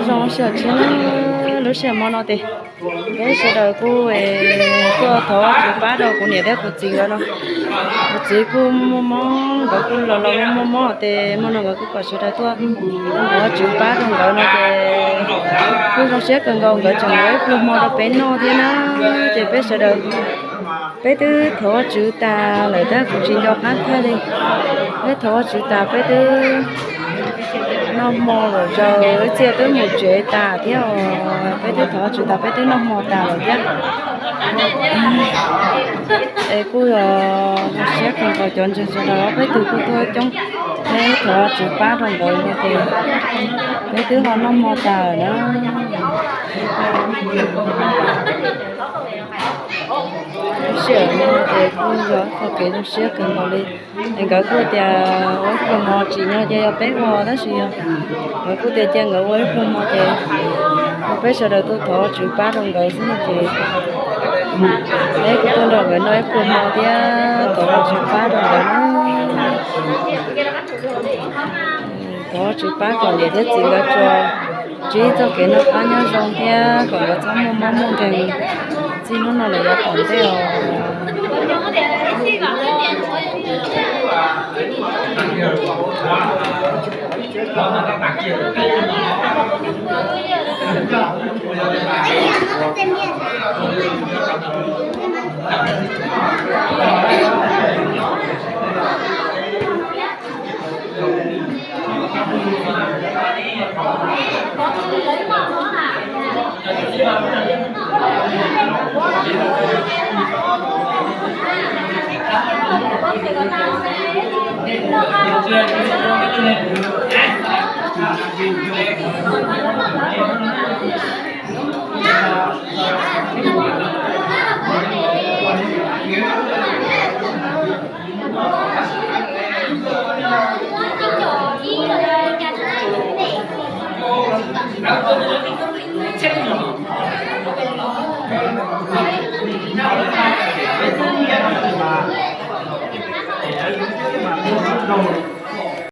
Zoo sij hawm tshiab na, lub sij hawm hmo no ces peb sawv daws kuj tuaj thov Vajtswv pab rau kuv niam thiab kuv txiv nkawd no. Kuv txiv kuj muaj mob, nkawd kuj los los muaj mob ces hmo no nkawd kuj kom sawv daws tuaj thov Vajtswv pab rau nkawd no ces kuj zoo siab kawg nkaus, nkawd tseem ua ib pluag hmo rau peb noj thiab na. Ces peb sawv daws peb twb thov Vajtswv tas lawm tab kuv tsis nco qab thaij li. Peb thov Vajtswv tas peb twb noj hmo lawm, zaws ib txhia twb mus tsev tas thiab os. Peb twb thov Vajtswv tas peb twb noj hmo tas lawm thiab. Es kuj yog zoo siab kawg nkaus cov ntseeg sawv daws, peb tug kuj tuaj coob, peb thov Vajtswv pab rau nkawd no ces peb twb ho noj hmo tas lawm na. Lub sij hawm no ces kuj yog ib qho kev zoo siab kawg nkaus li. Es nkawd kuj tias ua ib pluag hmo, tsim nyog ces yog peb ua tab sis yog nkawd kuj tias cia nkawd ua ib pluag hmo ces peb sawv daws tuaj thov Vajtswv pab rau nkawd xwb no ces peb kuj tuaj nrog nkawd noj ib pluag hmo thiab thov Vajtswv pab rau nkawd na. Thov Vajtswv pab kom niam thiab txiv nkawd tsuas ntsib txoj kev noj qab nyob zoo thiab kom nkawd txhob muaj mob muaj nkeeg txij hnub no lawm yav tom ntej os.